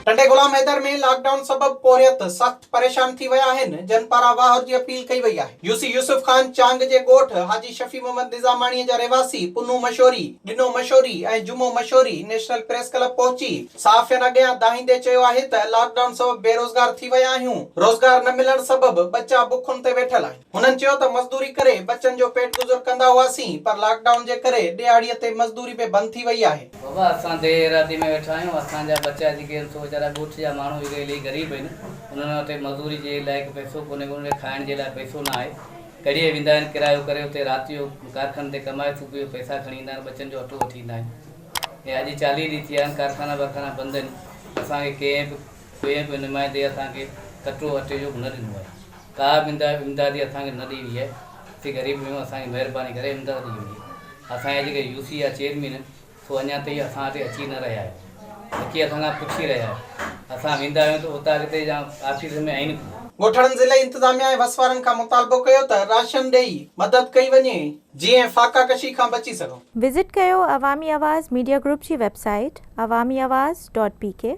ٽنڊي Ghulam Haider ۾ lock down سبب پورهيت سخت پريشان ٿي ويا آهن، جن پاران واهر جي اپيل ڪئي وئي آهي. يوسي يوسف خان چانگ جي ڳوٺ حاجي شفيع محمد نظاماڻي جا رهواسي پنهون مشوري، ڏنو مشوري ۽ جمعو مشوري نيشنل پريس ڪلب پهچي صحافين اڳيان دانهيندي چيو آهي ته لاڪ ڊائون سبب بيروزگار ٿي ويا آهيون، روزگار نه ملڻ سبب ٻچا بکن تي ويٺل آهن. هنن چيو ته مزدوري ڪري ٻچن جو پيٽ گذر ڪندا هئاسين پر لاڪ ڊائون جي ڪري ڏهاڙيء تي مزدوري به بند ٿي وئي آهي. بابا اسان ديهه ايراضي ۾ ويٺا آهيون اسان جا ٻچا جيڪي آهن سو ويچارا ڳوٺ جا ماڻهو جيڪي الهي غريب آهن انهن وٽ مزدوري جي لائق پئسو ڪونهي انهن کي کائڻ جي لاء پئسو نه آهي ڪڙيء ويندا آهن ڪرايو ڪري اتي رات جو ڪارخانن تي ڪمائي صبح جو پئسا کڻي ايندا آهن ٻچن جو اٽو وٺي ايندا آهن ۽ اڄ چاليهه ڏينهن ٿي ويا آهن ڪارخانا وارخانا بند آهن اسان کي ڪنهن به ڪنهن به نمائندي اسان کي ڪٽو اٽي جو به نه ڏنو آهي. ڪا به امدادي اسان کي نه ڏئي وئي آهي اسين غريب آهيون اسان کي مهرباني ڪري امداد ڏئي وڃي اسان جا جيڪي يو سي يا چيئرمين سو اڃا تائين اسان وٽ اچي نه رهيا آهن نڪي اسان کان پڇي رهيا آهن اسان ويندا آهيون ته اوطاق تي يا آفيس ۾ آهن ڪونه. ڳوٺاڻن ضلعي انتظاميا ۽ وس وارن کان مطالبو ڪيو ته راشن ڏئي مدد ڪئي وڃي جيئن فاقا ڪشي کان بچي سگهون. وزٽ ڪيو عوامي آواز ميڊيا گروپ جي website Awami Awaz dot P K.